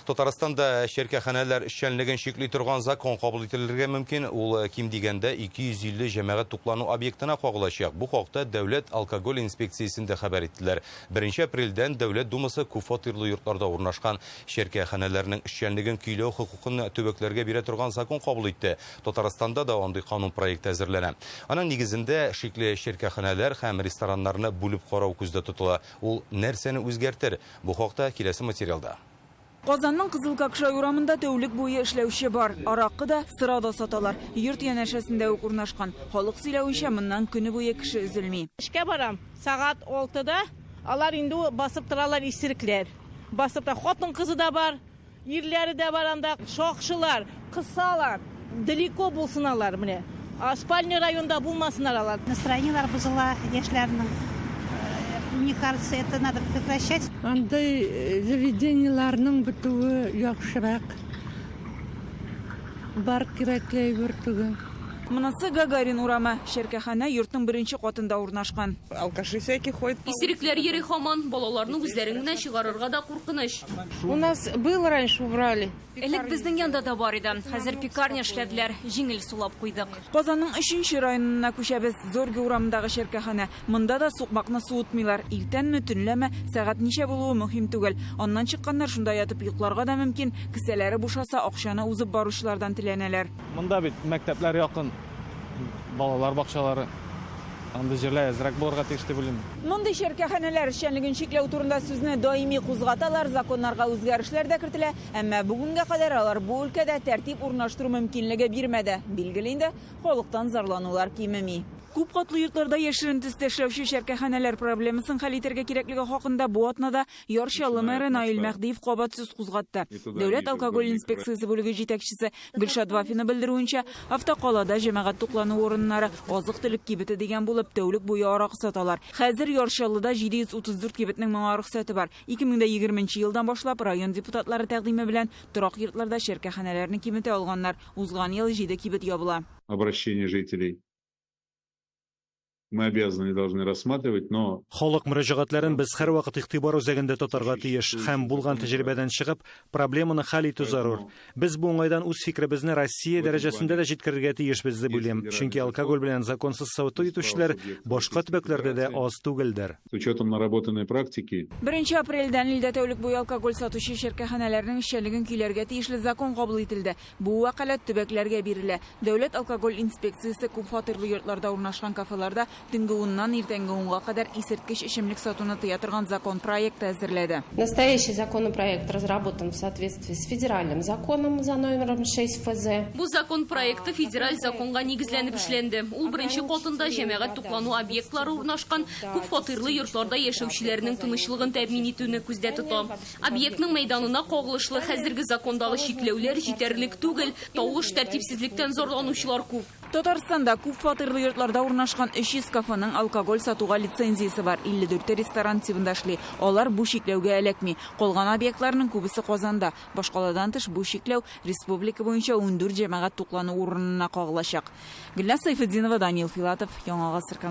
Татарстанда чәркәханәләр эшчәнлеген чикли торган закон кабул ителергә мөмкин. Ул ким дигәндә 250 җәмәгать туклану объектына кагылачак. Бу хакта Дәүләт алкоголь инспекциясендә хәбәр иттеләр. Беренче апрельдән Дәүләт Думасы күпфатирлы йортларда урнашкан чәркәханәләрнең эшчәнлеген көйләү хокукын төбәкләргә бирә торган закон кабул итте. Татарстанда да андый канун проекты әзерләнә. Аның нигезендә шикле чәркәханәләр һәм рестораннарны бүлеп карау күздә тотыла. Ул нәрсәне үзгәртер? Бу хакта киләсе материалда. Казанның Кызыл Какшай урамында тәүлек буе эшләүче бар. Аракы да, сыра да саталар. Йорт янәшәсендә үк урнашкан. Халык сөйләвенчә, моннан көне буе кеше өзелми. Эшкә барам, сәгать алтыда. Алар инде басып торалар, исерекләр. Басып тора. Хатын-кызы да бар, ирләре дә бар анда. Шакшылар, кысалар. Далеко булсын алар менә. Спальный районда булмасыннар алар. Настроениеләр бозыла яшьләрнең. Мне кажется, это надо прекращать. Андый заведениеләрнең бетүе яхшырак. Бар кирәкле әйбер түгел. Монысы Гагарин урамы. Чәркәханә йортның беренче катында урнашкан. Алкаши всякие ходят. Исерекләр йөри һаман. Балаларны үзләрең белән чыгарырга да куркыныч. У нас был раньше, убрали. Элек безнең янда да бар иде. Хәзер пекарня эшләделәр. Җиңел сулап куйдык. Казанның өченче районына күчәбез. Зорге урамындагы чәркәханә. Монда да сукмакны суытмыйлар. Иртәнме, төнләме, сәгать ничә булуы мөһим түгел. Аннан чыкканнар шунда ятып йокларга да мөмкин. Кесәләре бушаса, акчаны узып баручылардан теләнәләр. Монда бит мәктәпләр якын, балалар бакчалары. Андый җирләр әзрәк булырга тиеш дип уйлыйм. Мондый чәркәханәләр эшчәнлеген чикләү турында сүзне даими кузгаталар, законнарга үзгәрешләр дә кертелә, әмма бүгенгә кадәр алар бу өлкәдә тәртип урнаштыру мөмкинлеге бирмәде. Билгеле инде, халыктан зарланулар кимеми. Күп катлы йортларда яшерен төстә эшләүче чәркәханәләр проблемасын хәл итәргә кирәклеге хакында бу атнада Яр Чаллы мэры Наил Мәһдиев кабат сүз кузгатты. Дәүләт алкоголь инспекциясе бүлеге җитәкчесе Гөлшат Вафина белдерүенчә, автокалада җәмәгать туклану урыннары, азык-төлек кибете дигән булып, тәүлек буе аракы саталар. Хәзер Яр Чаллыда 734 кибетнең моңа рөхсәте бар. 2020 нче елдан башлап район депутатлары тәкъдиме белән торак йортларда чәркәханәләрне киметә алганнар. Узган ел җиде кибет ябыла. Обращение жителей мы обязаны и должны рассматривать, но Халык мөрәҗәгатьләрен без һәрвакыт игътибар үзәгендә тотарга тиеш һәм булган тәҗрибәдән чыгып, проблеманы хәл итү зарур. Без бу уңайдан үз фикеребезне Россия дәрәҗәсендә дә җиткерергә тиешбез дип уйлыйм, чөнки алкоголь белән законсыз сату итүчеләр башка төбәкләрдә дә аз түгелдер. С учетом наработанной практики. Беренче апрельдән илдә тәүлек буе алкоголь сатучы чәркәханәләрнең эшчәнлеген көйләргә тиешле закон кабул ителде. Бу вәкаләт төбәкләргә бирелә. Дәүләт алкоголь инспекциясе күпфатирлы йортларда урнашкан кафеларда төнге уннан иртәнге унга кадәр исерткеч эчемлек сатуны тыя торган закон проекты әзерләде. Настоящий законопроект разработан в соответствии с федеральным законом за номером 6 ФЗ. Бу закон проекты федераль законга нигезләнеп эшләнде. Ул беренче катында җәмәгать туклану объектлары урнашкан күпфатирлы йортларда яшәүчеләрнең тынычлыгын тәэмин итүне күздә тота. Объектның мәйданына кагылышлы хәзерге закондагы чикләүләр җитәрлек түгел, тавыш, тәртипсезлектән зарланучылар күп. Татарстанда күп фатирлы йортларда урнашкан 300 кафеның алкоголь сатуга лицензиясе бар, 54 ресторан тибында эшли. Алар бу чикләүгә эләкми. Калган объектларның күбесе Казанда. Башкаладан тыш бу чикләү республика буенча 14 җәмәгать туклану урынына кагылачак. Гөлназ Сәйфетдинова, Даниил Филатов, Яңа Гасыр каналы.